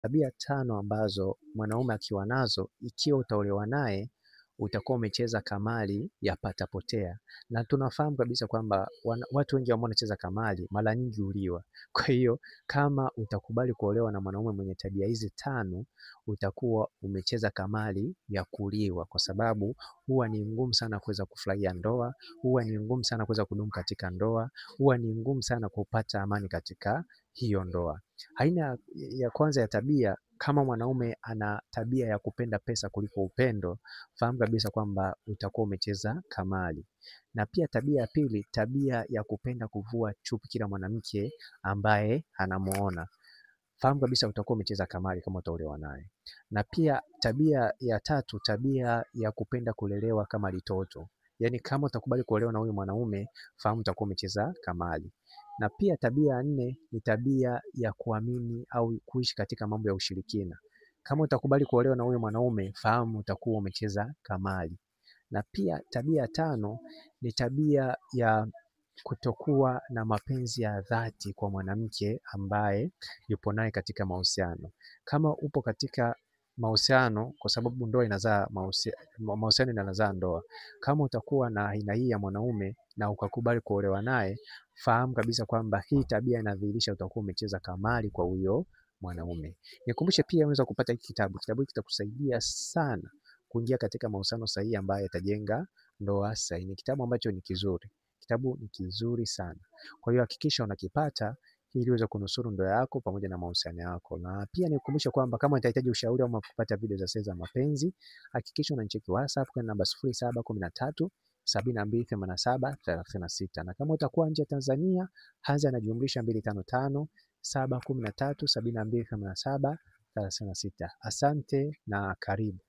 Tabia tano ambazo mwanaume akiwa nazo, ikiwa utaolewa naye utakuwa umecheza kamari ya patapotea. Na tunafahamu kabisa kwamba watu wengi ambao wanacheza kamari mara nyingi huliwa. Kwa hiyo kama utakubali kuolewa na mwanaume mwenye tabia hizi tano, utakuwa umecheza kamari ya kuliwa, kwa sababu huwa ni ngumu sana kuweza kufurahia ndoa, huwa ni ngumu sana kuweza kudumu katika ndoa, huwa ni ngumu sana kupata amani katika hiyo ndoa. Aina ya kwanza ya tabia, kama mwanaume ana tabia ya kupenda pesa kuliko upendo, fahamu kabisa kwamba utakuwa umecheza kamari. Na pia tabia ya pili, tabia ya kupenda kuvua chupi kila mwanamke ambaye anamuona, fahamu kabisa utakuwa umecheza kamari kama utaolewa naye. Na pia tabia ya tatu, tabia ya kupenda kulelewa kama litoto, yaani kama utakubali kuolewa na huyu mwanaume, fahamu utakuwa umecheza kamari. Na pia tabia ya nne ni tabia ya kuamini au kuishi katika mambo ya ushirikina. Kama utakubali kuolewa na huyu mwanaume, fahamu utakuwa umecheza kamari. Na pia tabia ya tano ni tabia ya kutokuwa na mapenzi ya dhati kwa mwanamke ambaye yupo naye katika mahusiano. Kama upo katika mahusiano, kwa sababu ndoa inazaa mahusiano inazaa ndoa. Kama utakuwa na aina hii ya mwanaume na ukakubali kuolewa naye, fahamu kabisa kwamba hii tabia inadhihirisha utakuwa umecheza kamari kwa huyo mwanaume. Nikumbushe pia unaweza kupata hiki kitabu. Kitabu hiki kitakusaidia sana kuingia katika mahusiano sahihi ambayo yatajenga ndoa sahihi. Ni kitabu ambacho ni kizuri. Kitabu ni kizuri sana. Kwa hiyo hakikisha unakipata ili uweze kunusuru ndoa yako pamoja na mahusiano yako. Na pia nikukumbushe kwamba kama utahitaji ushauri au kupata video za sera za mapenzi, hakikisha unanicheki WhatsApp kwa namba 0713 72 87 36. Na kama utakuwa nje ya Tanzania, anza na jumlisha 255 713 72 87 36. Asante na karibu.